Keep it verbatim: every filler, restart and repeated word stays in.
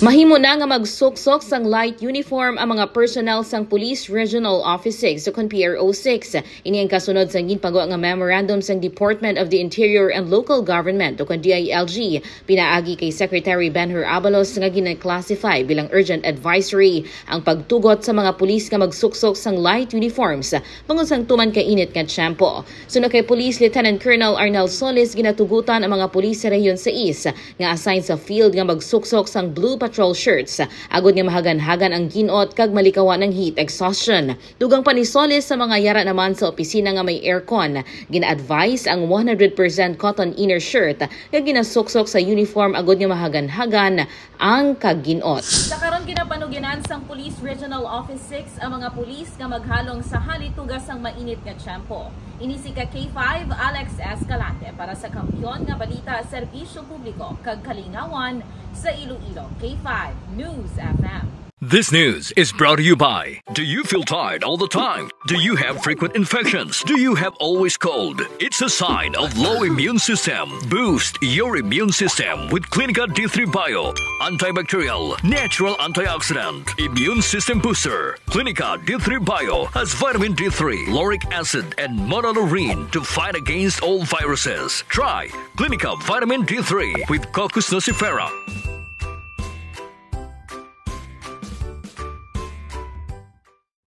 Mahimo na nga magsuksok sang light uniform ang mga personnel sang Police Regional Office six ukon P R O six. Ini ang kasunod sang ginpagwa nga memorandum sang Department of the Interior and Local Government ukon D I L G pinaagi kay Secretary Benhur Abalos nga gina-classify bilang urgent advisory ang pagtugot sa mga pulis nga magsuksok sang light uniforms bangod sang tuman ka init nga tiyempo. Suno kay Police Lieutenant Colonel Arnel Solis, ginatugutan ang mga pulis sa Rehiyon sais nga assign sa field nga magsuksok sang blue patrol shirts agod nga mahaganhagan ang ginot kag malikawan ang heat exhaustion. Dugang pa ni Solis, sa mga yara naman sa opisina nga may aircon, gina-advise ang one hundred percent cotton inner shirt nga ginasuksok sa uniform agod nga mahaganhagan ang kag-ginot. Sa karon, ginapanuginan sang Police Regional Office six ang mga pulis nga maghalong sa halituga sang mainit nga tiyempo. Ini si ka K five, Alex Escalante, para sa Kampiyon nga Balita, Serbisyo Publiko kag Kalingawan sa Iloilo, K five News F M. This news is brought to you by. Do you feel tired all the time? Do you have frequent infections? Do you have always cold? It's a sign of low immune system. Boost your immune system with Clinica D three Bio. Antibacterial, natural antioxidant, immune system booster. Clinica D three Bio has vitamin D three, lauric acid, and monolaurin to fight against all viruses. Try Clinica Vitamin D three with Cocos nucifera.